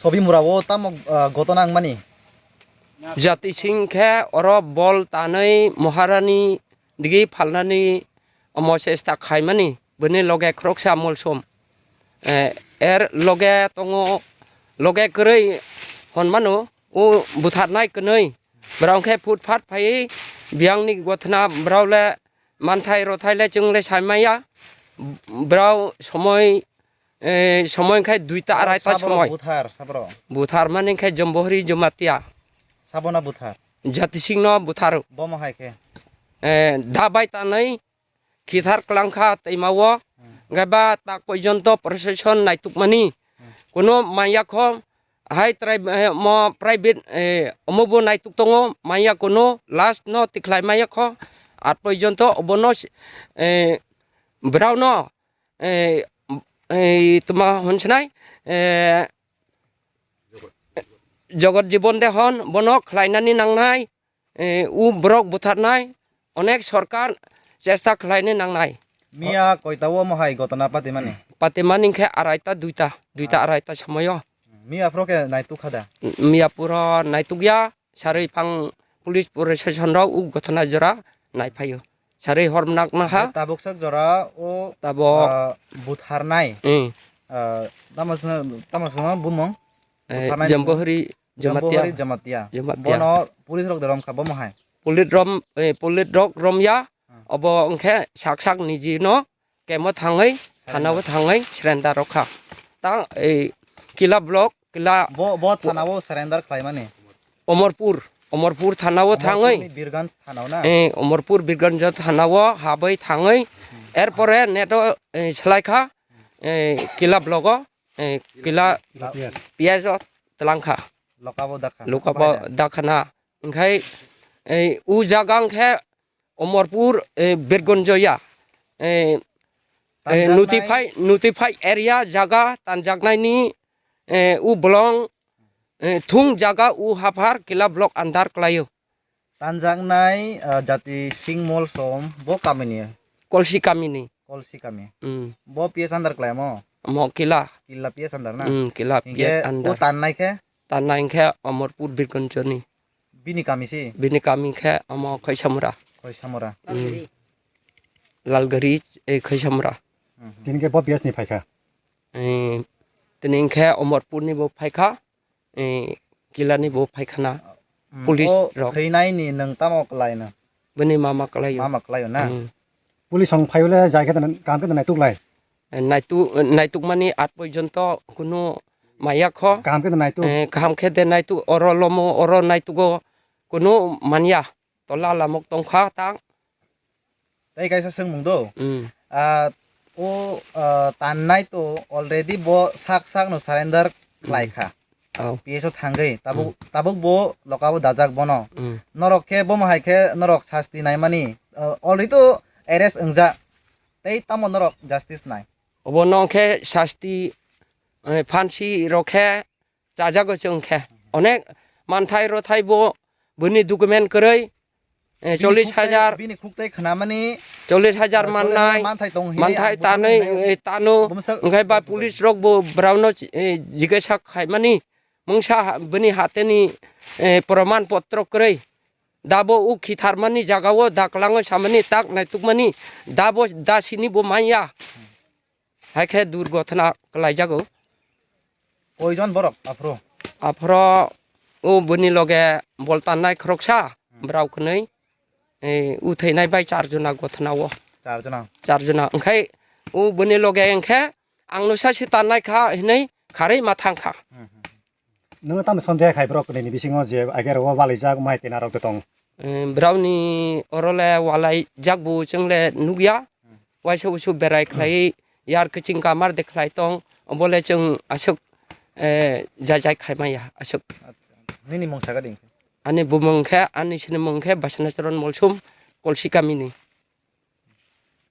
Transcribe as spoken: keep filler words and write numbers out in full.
Sobimura o tamo, ah, gotona wngmani? Jati Singh khe oro bol tanwi Maharani digi phalnani omo chesta khaimani, bini loge khoroksa Molsom. Eh, er loge tongo, loge kwrwi hwnmano, o butharnai kwnwi. Borok khe phutphat phaiwi biyangni gothna borok le manthai rothai le chwng le sai maya. Borok somoi, eh, somoi khe duita araita somoi. Buthar, sabro. Buthar mani khe Jambohri Jamatia. Sabona buthar. Jati Singh no buthar. Bomo hai khe. Eh, da bai tanai khithar klangkha taimawo. Hmm. Gaba tak poijonto procession naitukmani. Hmm. Kuno maya kho hai trai, eh, mo private, eh, omo bo naituk tongo, maya kuno last no tikhlai maya kho. At poijonto obono, eh, borok no, eh, eh, tuma hwnsinai, eh, Jogot Jibon Dehon bono khlainani nangnai, eh, u borok butharnai onek sorkar chesta khlainani nangnai. Miya koita o mohai gotona patimani? Patimani khe araita duita, duita Ah. araita somoyo. Miya phoro khe naituk kha da? Miya puro naituk ya, sarwi phang police procession rok u gotona jora nai phaio. Sarwi hor nak na ha. Tabuk sak jora o, Tabo. ah, butharnai. Hmm. Ah, tamo sino, tamo sino bumung? Eh, Butharnai Jambohri Jamatia. Jambohri Jamatia. Jamatia. Bono police rok de rom kha, bomo hai? Police rom, eh, police rok rom ya. Hmm. Obo wngkhe sak sak niji no kemo thangwi, Surrender. Thanao thangwi surrender rok kha. Ta, eh, Kila block, Kila Bo, bo thanao surrender khlaimani? Omorpur, Omorpur thanao thangwi. Omorpurni Birganj thanao na? Eh, Omorpur Birganj thanao habwi thangwi. Hmm. Erpore neto, eh, slai kha, eh, Kila block o, eh, Kila Kila P S. P S o tlang kha. Lokabo dakha. Lokabo Bahai da? Dakha na. Wngkhai, eh, u jaga wngkhe Omorpur, eh, Birganj ya, eh, eh, Tanjaknai. Notify, notify area jaga tanjaknaini, eh, u bolong, eh, thung jaga u haphar Kila block under klaio. Tanjaknai, ah, Jati Singh Molsom bo kamini? Kolsi kamini. Kolsi kami. Hmm. Bo P S under klaimo? Mo Kila. Kila P S under na? Hmm, Kila P S under. Hingke o tannai khe? Tannai khe Omorpur Birganjoni. Bini kami si? Bini kami khe omo Khaisamura. Khaisamura. Hmm. Lalgari, eh, Khaisamura. Hmm. Tini khe bo P S ni phaikha? Eh, tini khe Omorpur ni bo phaikha, eh, Kila ni bo phaikha na. Hmm. Police o rok. Thwinai ni nwng tamo kwlai no? Bini mama kwlaio. Mama kwlaio na? Hmm. Police song phaiwle jai khe tana, kaham khe tana naituk lai? Naitu-, naitukmani at porjonto kunu maya kho. Kaham khe de naituk. Eh, kaham khe de naituk, oro lomo, oro naitugo kunu manya. Tola lamok tongkha tang. Tei kaisa swngmung do. Mm. Ah, o, ah, tannai to already bo sak sak no surrender khlai kha. Oh. P S o thangwi tabuk, mm, tabuk bo lokabo dajak bono. Mm. Norok khe bomo hai khe norok sasti naimani, ah, already to arrest wngjak. Tei tamo norok justice nai? Obo no khe sasti, eh, phansi rok khe chajago chwng khe. Onek manthai rothai bo bini document kwrwi, eh, bini cholish hajar, bini khuktai khnamani, cholish hajar, eh, mannai, manthai tong hini manthai ang tanwi, bumswk, eh, tano, bumswk, wngkhai ba bumswk police rok bo brao no, eh, jigesa khaimani mungsa ha-, bini hateni, eh, proman potro kwrwi. Dabo o khitharmani jagao daklango samani tak naitukmani dabo dasini bo manya. Hai khe durgothona kwlaijago. Koijon borok aphro? Aphro o bini loge bol tannai khoroksa, hmm, brao kwnwi, eh, utheinai bai char jona gothona o. Char jona? Char jona. Wngkhai o bini loge wngkhe ang no saisi tannai kha hinwi kharwi ma thang kha. Hmm, hmm. Nwng tamo sondeha khai borok ni bisingo je agero o walaijak mai tena rok tong? Eh, brao ni oro le walaijak bo chwng le nukya. Hmm. Waisa usu berai khlai yar kiching kamar de khlai tong, obole chwng aswk, eh, jajai khai maya aswk. Acha. Nini mung saga ding? Ani bumung khe, ani sini mung khe Basana Charan Molsom, Kolsi kamini.